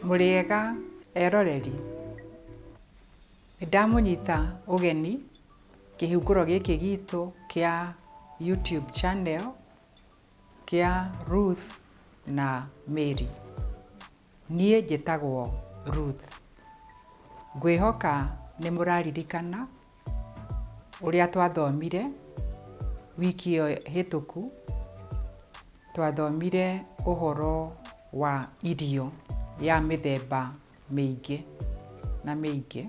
Mũrĩega eroreri? Nĩndamũnyita ũgeni kĩhungũro gĩkĩ gitũ kĩa YouTube channel kĩa Ruth na Mary. Niĩ njĩtagwo Ruth. Ngwĩhoka nĩ mũraririkana ũrĩa twathomire wiki ĩyo hĩtũku. Twathomire ũhoro wa irio ya mĩthemba mĩingĩ na mĩingĩ.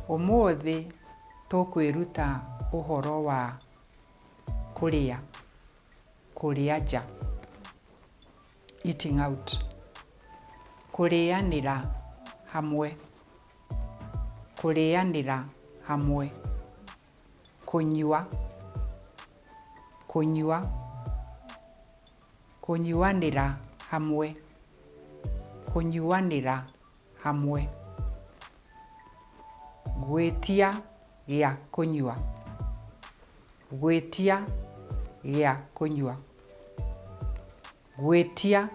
Ũmũthĩ tũkwĩruta ũhoro wa kũrĩa, kũrĩa nja, eating out, kũrĩanĩra hamwe, kũrĩanĩra hamwe, kũnyua, kũnyua, kũnyuanĩra hamwe, kũnyuanĩra hamwe, gwĩtia gĩa kũnyua, gwĩtia gĩa kũnyua, gwĩtia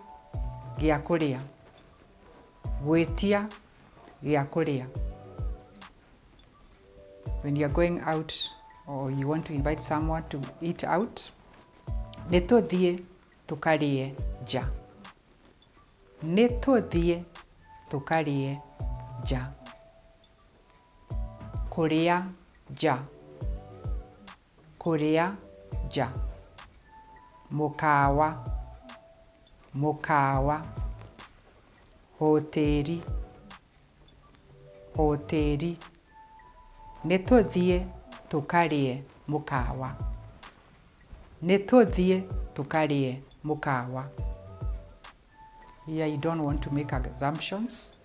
gĩa kũrĩa, gwĩtia gĩa kũrĩa. When you are going out or you want to invite someone to eat out, nĩ tũthiĩ tũkarĩe nja. Nĩ tũthiĩ tũkarĩe nja. Kũrĩa nja. Kũrĩa nja. Mũkawa. Mũkawa. Hoteri. Hoteri. Nĩ tũthiĩ tũkarĩe mũkawa. Nĩ tũthiĩ tũkarĩe mũkawa. Here you don't want to make assumptions,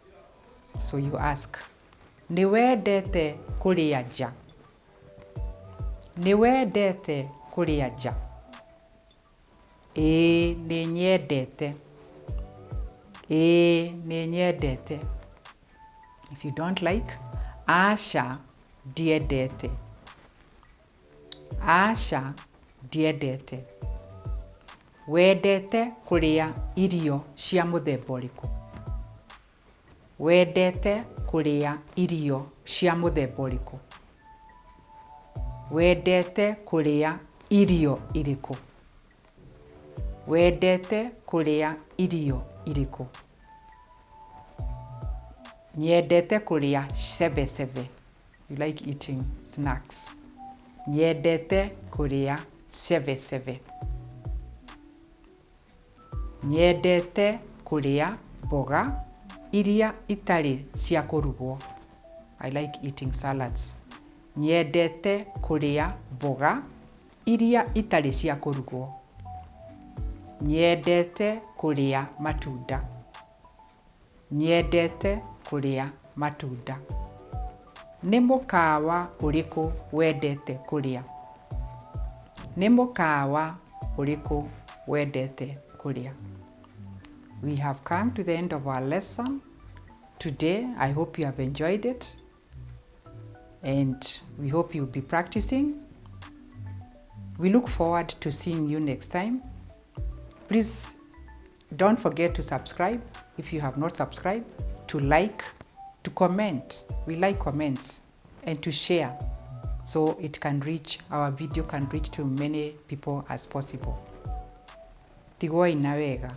so you ask. Nĩ wendete kũrĩa nja? Nĩ wendete kũrĩa nja? Ĩĩ nĩ nyendete. Ĩĩ nĩ nyendete. If you don't like, aca ndiendete. Aca ndiendete. Wendete kũrĩa irio cia mũthemba ũrĩkũ? Wendete kũrĩa irio cia mũthemba ũrĩkũ? Wendete kũrĩa irio irĩkũ? Wendete kũrĩa irio irĩkũ? Nyendete kũrĩa cebecebe. You like eating snacks. Nyendete kũrĩa cebecebe. Nyendete kũrĩa mboga iria itarĩ cia kũrugwo. I like eating salads. Nyendete kũrĩa mboga iria itarĩ cia kũrugwo. Nyendete kũrĩa matunda. Nyendete kũrĩa matunda. Nĩ mũkawa ũrĩkũ wendete kũrĩa? Nĩ mũkawa ũrĩkũ wendete kũrĩa? We have come to the end of our lesson today. I hope you have enjoyed it and we hope you'll be practicing. We look forward to seeing you next time. Please don't forget to subscribe if you have not subscribed, to like, to comment. We like comments, and to share so it can reach, our video can reach to many people as possible. Tigwoi na wega.